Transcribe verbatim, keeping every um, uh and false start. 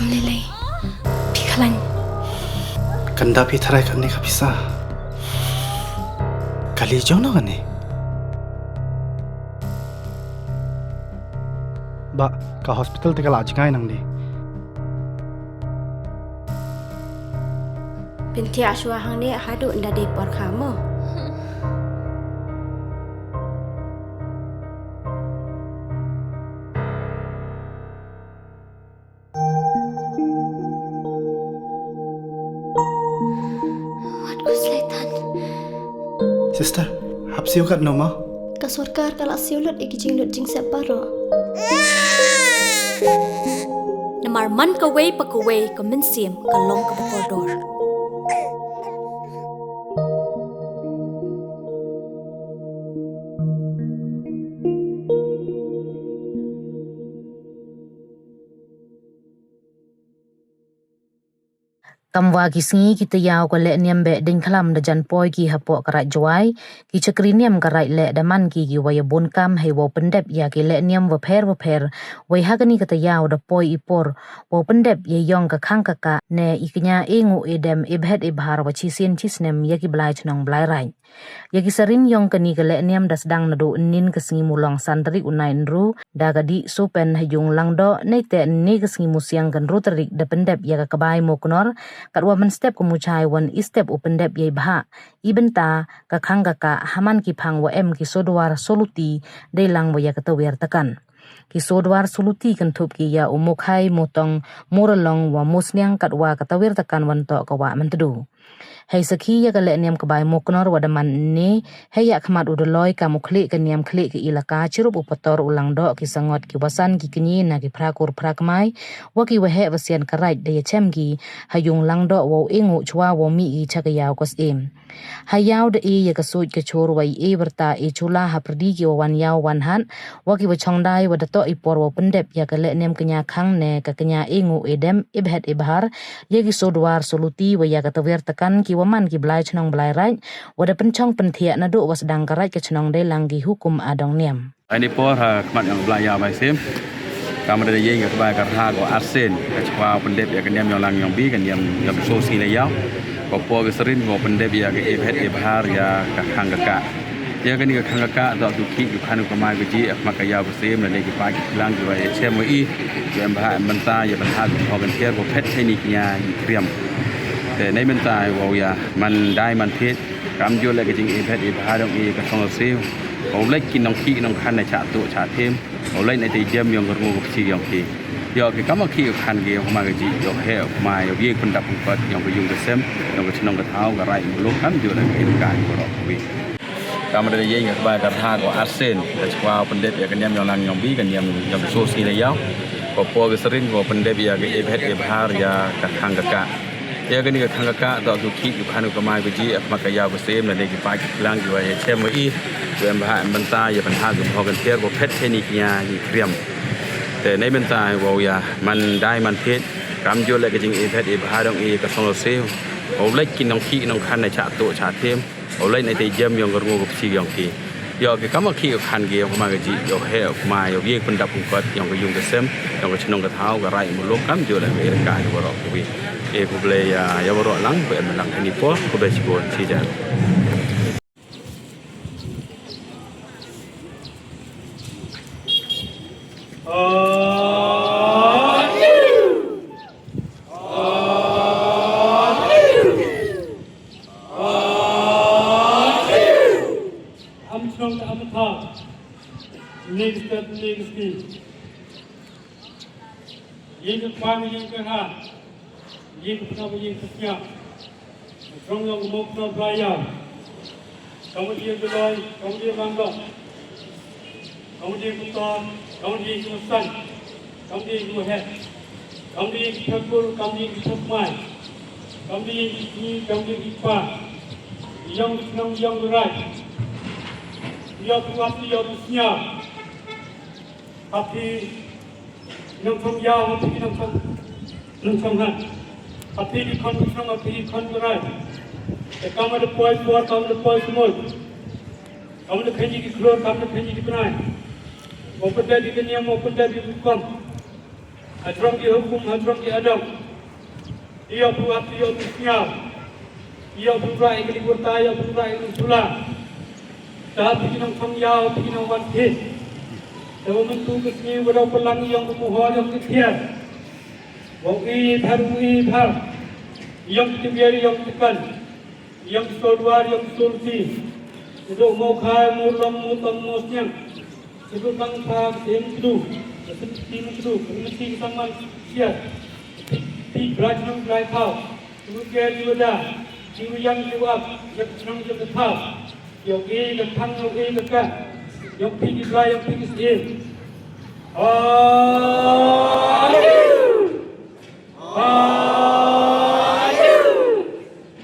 Lele, phi khlañ. Kanda phi tharai kane ka pisa. Kali jong no kane. Ba, ka hospital te ka la jngai nang di. Pynthia shwa hangne haduh nda dei por kha mo. Wat ku slaitan. Sister, hap siew kat no ma? Ka sorkar ka la siew lut i ki jinglut jingsep baroh. Namar man kawei pa kawei ka mynsiem ka long kaba kordor. Kam wa ki sngi ki tayaaw ka lehniam beh deiñ khlam da jan poi ki hapoh ka Raij Jowai, ki chakri niam ka Raij leh da man ki ki wa ya bun kam hei wow pyndep ya ki lehniam wapher wapher. Wei ha kani ka tayaaw da poi i por wow pyndep ya yong ka khang ka kah ne i kñia e nguh e dem e bhet e bhar wa chisien chisnem ya ki blai chnong blai raij. Ya ki sarin yong kani ka lehniam da sdang naduh ynnin ka sngi Mulong san tarik u Naiynru, da ka dih Sopen ha yung Langdoh, neitæ ynne ka sngi Musiang ka ynru tarik da pyndep ya ka Kbai Moknor, katwa mynstep ka Muchai wan i step u pyndep ya i bhah, i bynta, ka khang ka kah, ha man ki phang wa em ki sodwar soluti, deilang wa ya ka Tawiar Takan. Ki sodwar soluti kynthup ki ya u Mokhai, Motong, Moralong, wa Mosniang katwa ka Tawiar Takan wan toh ka Wah Myntdu. Hei sakhi ya ka lehniam Kbai Moknor wa da man ynne, hei yakhmat u Doloi kam u khlieh ka niam khlieh ka ilaka chirup u Pator u Langdoh ki sangot ki wasan ki kñi na ki phra kur phra kmai, wa ki waheh wasian ka Raij da yachem ki, ha yung Langdoh wow e nguh chwa wow mih ki cha ka yaw ka syiem. Ha yaw da e ya ka suit ka chur wa i e wyrta e chula ha pyrdi ki wa wan yaw wan hat, wa ki wa chongdai wa da toh i por wow pyndep ya ka lehniam kñia khang ne ka kñia e nguh e dem e bhet e bhar, ya ki sodwar soluti wa ya ka Tawiar Takan ki wa man ki blai chnong blai raij, wa da pynchong pynthiah naduh wa sdang ka raij ka chnong deilang ki hukum adong niam. Ani por ha khmat yong ka Blai Yaw Bai Sim. Kam da yeng ka Kbai ka rha ko arsen ka chwa pyndep ya ka niam yong lang yong bi ka niam yong so si le yaw. Ko por ka sarin ko pyndep ya ka e bhet e bhar ya ka khang ka kah. Ya kani ka khang ka kah dok du ki du khan ka mai ka ji ak ma ka yaw ka sim la ne ki pa ki lang ki wa ya chem wa i. Ki em bha em bynta ya bha ki ho kan thiar ko phet cheni ki nya i kriam. Te nei bynta wow ya man dai man thiet. Kam jooh le ka jing e bhet e bhar yong i ka song si. Wow leit ki nong ki nong khan na cha tu cha thim. Wow leit na te jem yong ka rngu ka psi yong ki. Yoh ki kam ki khan ki yong ka ma ka ji yoh he ma yoh ye pyndap pynkot yong ka yung ka sem yong ka chnong ka thaw ka rai muluk kam jooh le ka ka ko ro wi. Kam da ye ka ba ka tha ko arsen ka chwa pyndep ya ka niam yong lang yong bi ka niam yong so si le yaw. Ko por ka sarin ko pyndep ya ka e bhet e bhar ya ka khang ka kah. Ya kani ka khang ka kah dok du ki du khan ka mai ka ji ak ma ka yaw ka sem na ne ki pa ki lang ki wa ya chem wa i. Wa em bha em bynta ya bynta ki ho kan thiar ko phet cheni ki nya i kriam. Te nei bynta wow ya man dai man thiet. Kam jooh le ka jing e bhet e bhar yong i ka song si. Wow leit ki nong ki nong khan na cha tu cha thim. Wow leit na te jem yong ka rngu ka psi yong ki. Yoh ki kam ki khan ki yong ma ka ji yoh he ma yoh ye pyndap pynkot yong ka yung ka sem yong ka chnong ka thaw ka rai muluk kam jooh le ka ka wa ro wi. E ku ble ya ya wa ro lang ko em lang kani por ko be chi ko chi ja. Am chnong am tha. Next step, next step. Yeng ka pang, yeng ka ha. Yeng ka pang, yeng ka sñiaw. Chnong yong mo chnong Blai Yaw. Kam wa yeng ka loi, kam wa yeng bang dok. Kam wa yeng ka tom, kam wa yeng ka san. Kam wa yeng ka het. Kam wa yeng ka thakur, kam wa yeng ka thakmai. Kam wa yeng ka kñi, kam wa yeng ka pa. Yong ka chnong, yong ka rai. Yoh ka wat, yoh ka sñiaw. Hap ki nongchong yaw, hap ki nongchong, nongchong hat. Hap ki khon chnong, hap ki khon rai. Te kam da poi por, kam da poi sumoi. Kam da khanji ki khlur, kam da khanji ki bnai. Mo pynda di ka niam, mo pynda di ka kam. Hadrong ki hukum, hadrong ki adong. Yow pyrkhat, yow pyrkhat. Yow pyrkhat i kali kurta, yow pyrkhat i kali sula. Tap ki nong kham yow, ki nong wan thit. Te wa myntu ka sngi wa daw pynlang yong ka muhor yong ka thiar. Wa i thar, wa i thar. Yong ki biar, yong ki kan. Yong ki sordwar, yong ki sorti. Te do mo khai, mo long, mo tong, mo sniang. Sdut lang pha ka tim kdu, ka tim kdu, ka tim sangman siat. Ti braj nang blai phaw. Sdut ke ti wada, ti wayang ti wap, yak nang yak phaw. Yow e ka thang, yow e ka ka. Yow pi ki blai, yow pi ki sien. Haleluya.